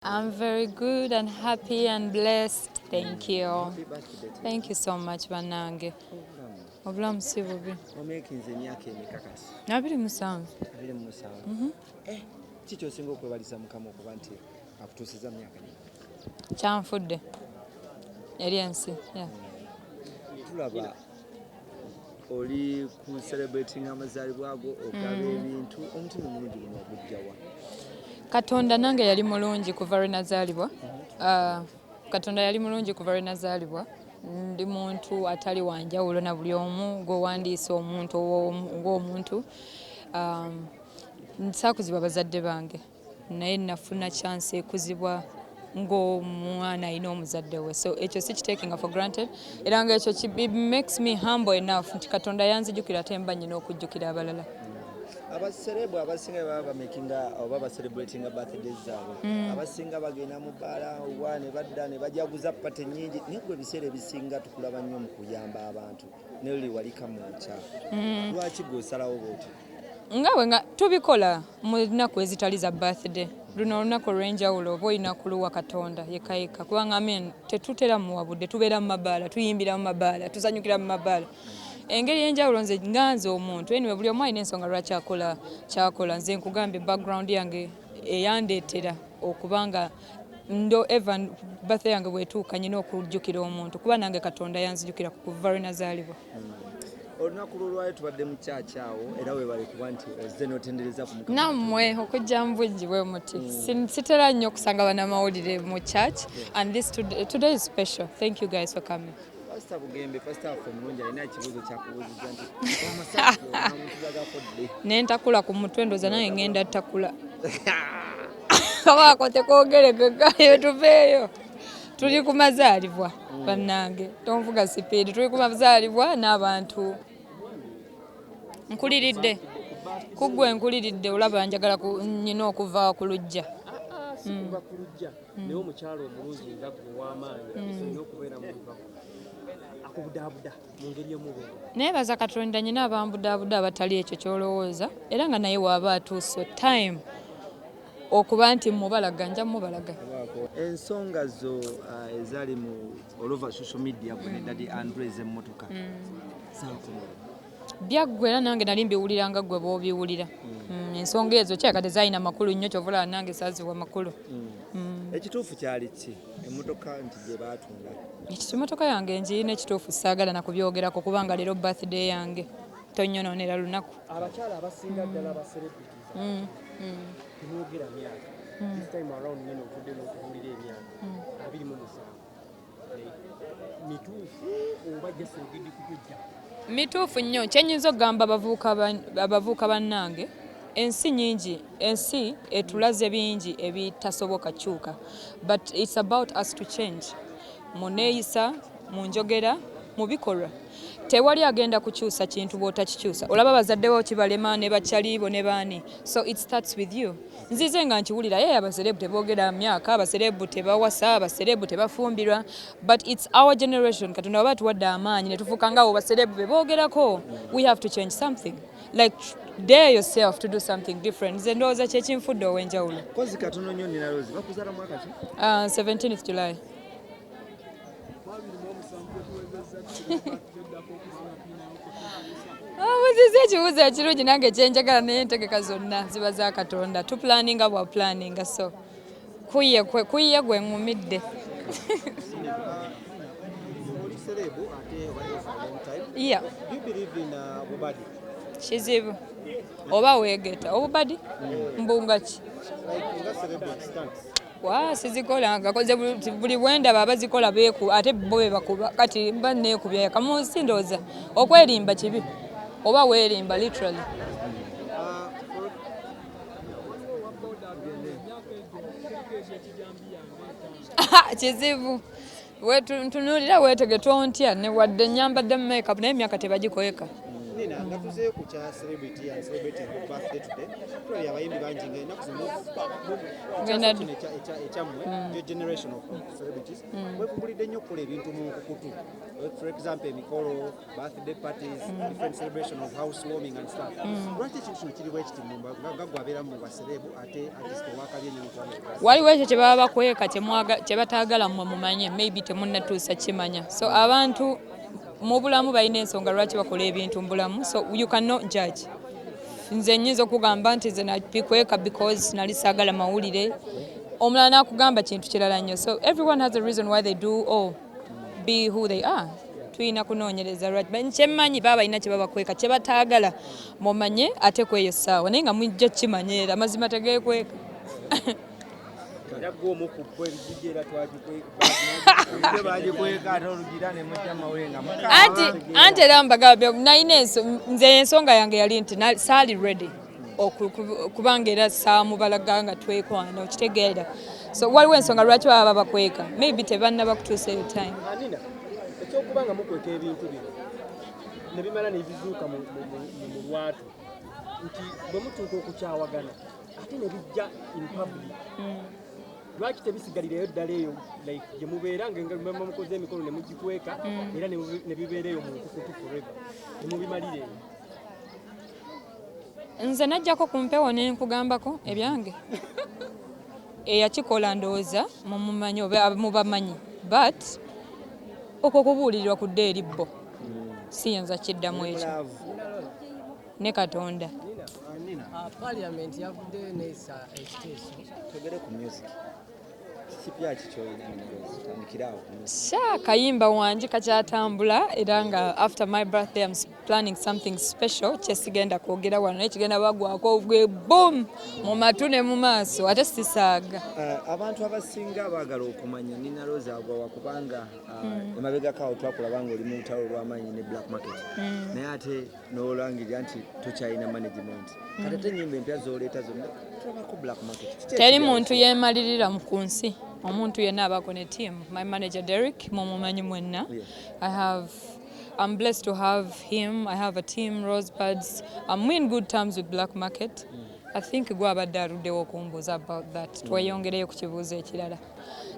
I'm very good and happy and blessed. Thank you. Happy birthday to you. Thank you so much, banange. Obulamu si bubi. Omeekinze emyaka emeka kati? 27. 27. Eh, ki kyosinga okwebaliza Mukama okuba nti akutuusiza mu myaka gino? Kyanfudde eri ensi. Yeah. Tulaba oli ku celebrating amazaalibwa go, ogaba ebintu, omutima omulungi guno ogujjawa? Katonda nange yali mulungi kuva lwe nazaalibwa. Katonda yali mulungi kuva lwe nazaalibwa. Ndi muntu atali wanjawulo na buli omu gw'owandiisa omuntu ng'omuntu. Nsaakuzibwa bazadde bange, naye nafuna chance ekuzibwa ng'omwana alina omuzadde we, so ekyo si kitakinga for granted, era nga ekyo it makes me humble enough nti Katonda yanzijukira, ate mba nyina okujjukira abalala. Aba celeb abasinga baba bamakinga oba bacelebratinga birthdays zaabwe, abasinga bagenda mu bbaala wa ne badda ne bajaguza party nnyingi, naye gwe ebiseera ebisinga tukulaba nnyo mu kuyamba abantu, ne luli wali Kamwokya. Lwaki gwe osalawo bwotyo? Nga bwe nga tubikola mu nnaku ezitali za birthday, luno olunaku olw'enjawulo oba olina kuluwa Katonda yekka yekka, kubanga, I mean, tetutera muwa budde. Tubeera mu mabaala, tuyimbira mu mabaala, tusanyukira mu mabaala. Engeri y'enjawulo, nze nga nze omuntu, anyway, buli omu alina ensonga lwaki akola kyakola. Nze nkugambye background yange eyandeetera okuba nga ndo ever birthday yange bwetuuka nyina okujjukira omuntu, kuba nange Katonda yanzijukira kuva lwe nazaalibwa. Olunaku lwolwayo tubadde mu church awo, era webale kuba nti ozze n'otendereza ku Mukama. Nammwe okujja mu bungi bwe muti. Sitera nnyo okusanga bannamawulire mu church, and this today is special. Thank you guys for coming. Pasita Bugembe, pasita waffe omulungi, alina ekibuuzo kyakubuuziza nti omusajja onamutulagako ddi? Nentakula ku mutwe, ndooza nange ngenda takula kabaako tekogerekekayo. Tuveeyo, tuli ku mazaalibwa. Bannange, tonvuga speed, tuli ku mazaalibwa n'abantu. Nkuliridde kuggwe, nkuliridde. Olaba njagala nyina okuva ku luggya. Si kuva ku luggya, naye omukyalo omulungi nga gwe ow'amaanyi olina okubeera muntu akubudaabuda mu ngeri emu oba endala. Neebaza Katonda nyina abambudaabuda abatali ekyo kyolowooza, era nga naye waaba atuuse time okuba nti mubalaga, nja mubalaga. Ensonga zo ezaali mu all over social media, gwe ne Daddy Andre, ez'emmotoka zakomawo? Byaggwa, era nange nali mbiwulira nga gwe bw'obiwulira. Ensonga ezo kyaka tezalina makulu nnyo, kyova olaba nange saaziwa makulu. Ekituufu kyali ki, emmotoka nti gye baatunda? Ekimotoka yange ngiina. Ekituufu saagala na kubyogerako kubanga leero birthday yange, tonyonoonera lunaku. Abakyala abasinga ddala aba celebrities temwogera myaka. This time around nyina ovudde n'okubuulira emyaka 27. Mituufu oba just ogedde kutujja? Mituufu nnyo. Kyenyinza okugamba abavubuka bannange, ensi nyingi, ensi etulaze bingi ebitasoboka kyuka, but it's about us to change mu neeyisa, mu njogera, mu bikolwa. Tewali agenda kukyusa kintu bw'otakikyusa. Olaba bazadde bo kibalema, ne bakyalibo ne baani, so it starts with you. Nzize nga nkiwulira ye aba celeb teboogera myaka, aba celeb tebawasa, aba celeb tebafumbirwa, but it's our generation. Katonda waba atuwadde amaanyi ne tufuuka nga abo ba celeb be boogerako, we have to change something, like dare yourself to do something different. Nze ndowooza kyekinfudde ow'enjawulo. Kozi katono nnyo, Nina Roz bakuzaala mwaka ki? 17th July. Obuziza ekibuuzo ekirungi, nange kyenjagala, naye entegeka zonna ziba za Katonda. Tuplaninga bwa planinga, so kuye kuye gwe ŋŋumidde. Oli celeb ate obadde for a long time. Yeah. Do you believe in bubadi? Kizibu oba weegeta obubadi mbunga ki? Like nga celebrity stunts. Wa sizikola, ngakoze buli bwendaba abazikola beeku, ate bo be bakuba, kati mba neekubya kamunsi. Ndowooza okwerimba kibi, oba weerimba literally. For Kizibu. Ntunuulira weetege, tontya ne wadde nyambadde mu makeup, naye emyaka tebagikweka. Nina. Nga tuzeeyo ku kya celebrity and celebrating your birthday today, tulabye abayimbi bangi nga ennaku zino Genda- kino ekyammwe, your generation of celebrities, mwefumbulidde nnyo okukola ebintu mu nkukutu, for example emikolo, birthday parties, different celebration of house warming and stuff. Lwaki ekintu kino kiri bwe kiti nga gwe abeera mu ba celeb ate artist owakabi ennyo mu ggwanga Uganda? Waliwo ekyo kye baba bakweka kye bataagala mmwe mumanye, maybe temunnatuusa kimanya. So abantu mu bulamu balina ensonga lwaki bakola ebintu mu bulamu, so you cannot judge. Nze nyinza okugamba nti nze nabikweka because nali saagala mawulire, omulala n'akugamba kintu kirala nnyo. So everyone has a reason why they do or be who they are. Tulina kunoonyereza lwaki. Kyemmanyi baba balina kye babakweka kye bataagala mumanye, ate kweyo ssaawa naye nga mujja kimanya, era amazima tegeekweka. Era gwe omu ku bo, ebijiji era Ebyo bagikweka ate olugira ne mujja mawulire nga Anti era mbagamba nalina nze ensonga yange yali nti saali ready kubanga era saamubalaga nga twekwana, okitegeera? So waliwo ensonga lwaki baba babakweka, maybe tebannaba kutuusa eyo time. Nina ekyokuba nga mukweka ebintu bino ne bimala ne bizuuka mu lwatu nti bwe mutuuka okukyawagana ate ne bijja in public, lwaki tebisigalirayo ddala eyo like gye mubeera nga muba mukoze emikolo ne mugikweka era ne bibeera eyo mu nkukutu forever ne mubimalira eyo? Nze najjako ku mpewo ne nkugambako ebyange. Eyakikola ndowooza mumumanyi oba mubamanyi, but okwo kubuulirirwa kudde eri bo, siyinza kiddamu ekyo ne Katonda. Nina. Parliament yavuddeyo neesa ekiteeso. Togere ku music, kipya ki kyolina? Tandikirawo ku music. Sha kayimba wangi kakyatambula, era nga after my birthday I'm planning something special kyesigenda kwogera wano, naye kigenda bagwako gwe boom mu matu ne mu maaso, ate sisaaga. Abantu abasinga baagala okumanya Nina Roz agwawa, kubanga emabegako awo twakulaba nga oli mu lutalo lw'amaanyi ne Black Market, naye ate n'olangirira nti tokyalina management. Kati ate ennyimba empya z'oleeta zonna tulabako Black Market. Kiki Teri ekiri muntu awo? Yeemalirira ku nsi, omuntu yenna abaako ne team. My manager Derek mumumanyi mwenna. I'm blessed to have him. I have a team, Rosebuds. I'm in good terms with Black Market. I think gwe abadde aluddewo okumbuuza about that. Tweyongereyo ku kibuuzo ekirala.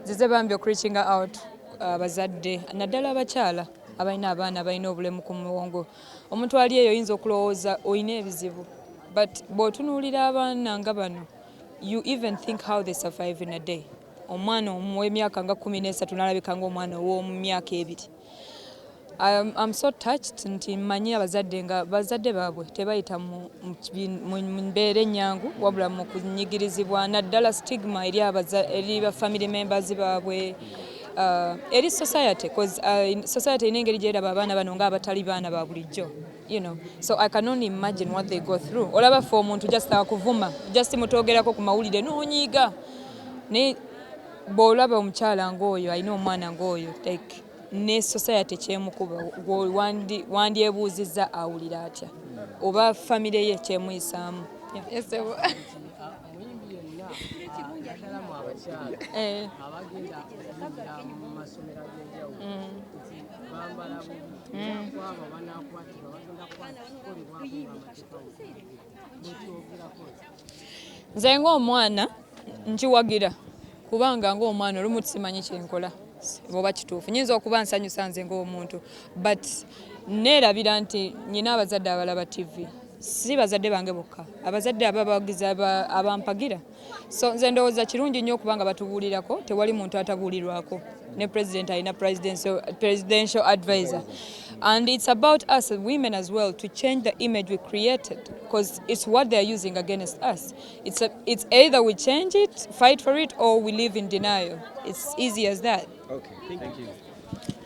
Nzize bambi okureachinga out abazadde, naddala abakyala abalina abaana abalina obulemu ku muwongo. Omuntu ali eyo oyinza okulowooza olina ebizibu, but bw'otunuulira abaana nga bano, you even think how they survive in a day. Omwana ow'emyaka nga 13 n'alabika ng'omwana ow'omu myaka 2. I'm so touched nti mmanyi abazadde nga bazadde baabwe tebayita mu mbeera ennyangu, wabula mu kunyigirizibwa, naddala stigma eri ba family members baabwe, eri society, 'cause society erina engeri gyeraba abaana bano ng'abatali baana ba bulijjo. So I can only imagine what they go through. Olaba ffe omuntu just akuvuma, just mutwogerako ku mawulire n'onyiiga, naye bw'olaba omukyala ng'oyo alina omwana ng'oyo, like ne society kyemukuba, gwe wandyebuuzizza awulira atya oba famire ye kyemuyisaamu. Yeah. Yes, sir. Omuyimbi yenna, naddala mu abakyala abagenda okuyimbira mu masomero ag'enjawulo nti bambala bubi, era kwabo banaakwatibwa bagenda kukolebwako ng'amateeka mukyogerako? Nze ng'omwana nkiwagira, kubanga ng'omwana olumu simanyi kyenkola oba kituufu. Nyinza okuba nsanyusa nze ng'omuntu, but neerabira nti nyina abazadde abalaba TV, si bazadde bange bokka, abazadde ababagizi abampagira. So nze ndowooza kirungi nnyo okuba nga batubuulirako. Tewali muntu atabuulirwako, ne president alina presidential advisor. And it's about us women as well to change the image we created, because it's what they're using against us. It's either we change it, fight for it, or we live in denial. It's easy as that. Okay, thank you.